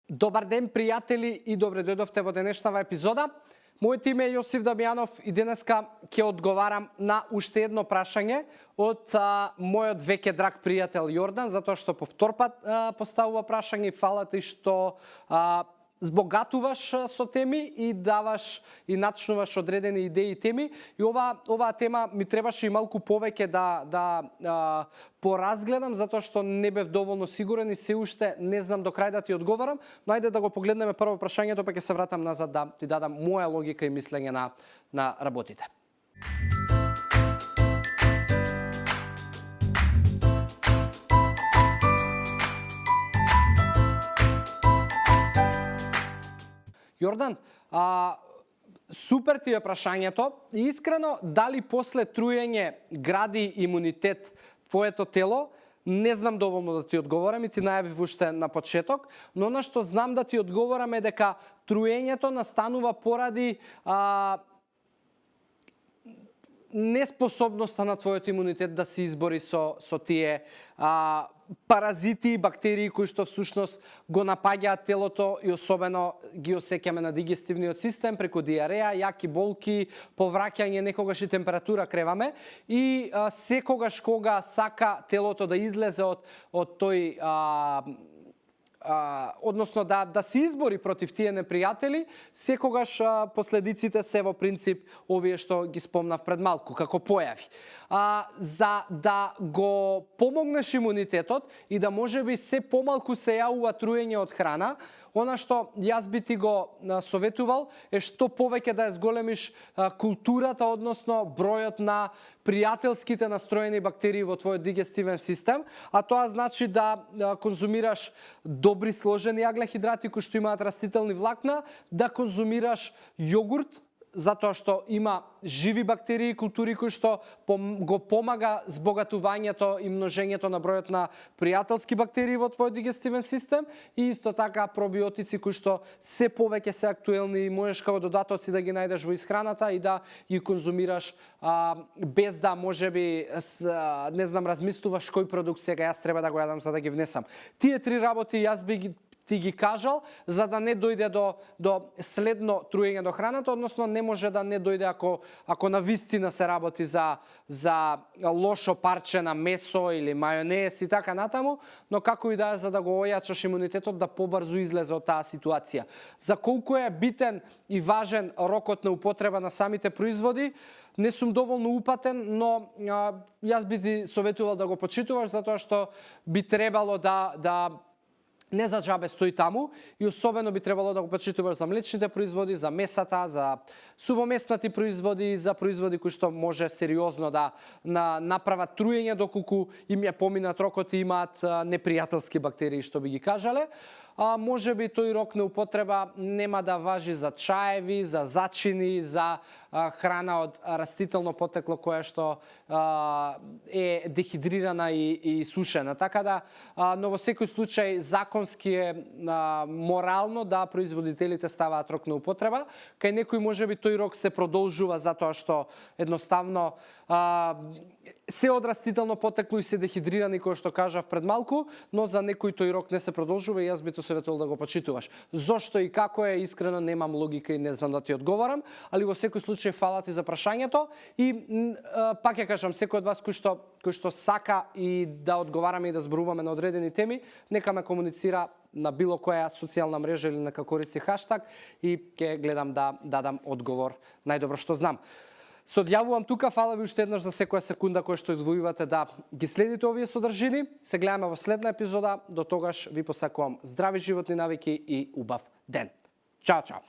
Добар ден, пријатели, и добре дојдовте во денешнава епизода. Моето име е Јосиф Дамјанов и денеска ќе одговарам на уште едно прашање од мојот веќе драг пријател Јордан, затоа што по втор пат поставува прашање и фала ти што збогатуваш со теми и даваш и начнуваш одредени идеи и теми. И оваа тема ми требаше и малку повеќе да поразгледам, затоа што не бев доволно сигурен и се уште не знам до крај да ти одговарам. Но ајде да го погледнеме прво прашањето, па ќе се вратам назад да ти дадам моја логика и мислење на работите. Јордан, супер ти е прашањето и искрено дали после труење гради имунитет твоето тело, не знам доволно да ти одговорам и ти најавив уште на почеток, но она што знам да ти одговорам е дека труењето настанува поради неспособноста на твојот имунитет да се избори со тие паразити и бактерии кои што всушност го напаѓаат телото и особено ги осеќаме на дигестивниот систем преку диареја, јаки болки, повраќање, некогаш и температура креваме и секогаш кога сака телото да излезе од тој односно да се избори против тие непријатели, секогаш последиците се во принцип овие што ги спомнав пред малку, како појави. За да го помогнеш имунитетот и да можеби се помалку се јавува труење од храна, она што јас би ти го советувал е што повеќе да ја зголемиш културата, односно бројот на пријателските настроени бактерии во твојот дигестивен систем, а тоа значи да конзумираш добри сложени аглехидрати кои што имаат растителни влакна, да конзумираш јогурт, затоа што има живи бактерии и култури кои што го помага збогатувањето и множењето на бројот на пријателски бактерии во твојот дигестивен систем и исто така пробиотици кои што се повеќе се актуелни и можеш како додатоци да ги најдеш во исхраната и да ги конзумираш без да можеби не знам размислуваш кој продукт сега јас треба да го јадам за да ги внесам. Тие три работи јас би ти ги кажал, за да не дојде до следно труење до храната, односно не може да не дојде ако на вистина се работи за лошо парче на месо или мајонез и така натаму, но како и да е за да го ојачаш имунитетот да побрзо излезе од таа ситуација. За колку е битен и важен рокот на употреба на самите производи, не сум доволно упатен, но јас би ти советувал да го почитуваш затоа што би требало да не за џабе стои таму и особено би требало да го почитуваш за млечните производи, за месата, за сувомеснати производи, за производи кои што може сериозно да направат труење доколку им ја поминат рокот и имаат непријателски бактерии што би ги кажале. Може би тој рок на употреба нема да важи за чаеви, за зачини, за храна од растително потекло која што е дехидрирана и сушена. Така да, но во секој случај законски е морално да производителите ставаат рок на употреба. Кај некој можеби тој рок се продолжува затоа што едноставно се од растително потекло и се дехидрирани, кој што кажав пред малку, но за некој тој рок не се продолжува и јас би те советувал да го почитуваш. Зошто и како е, искрено немам логика и не знам да ти одговорам, али во секој случај фала ти за прашањето и пак ја кажам, секој од вас кој што сака и да одговараме и да зборуваме на одредени теми, нека ме комуницира на било која социјална мрежа или нека користи хаштаг и ќе гледам да дадам одговор најдобро што знам. Се одјавувам тука, фала ви уште еднаш за секоја секунда која што одвојувате да ги следите овие содржини. Се гледаме во следна епизода, до тогаш ви посакувам здрави животни навики и убав ден. Чао, чао!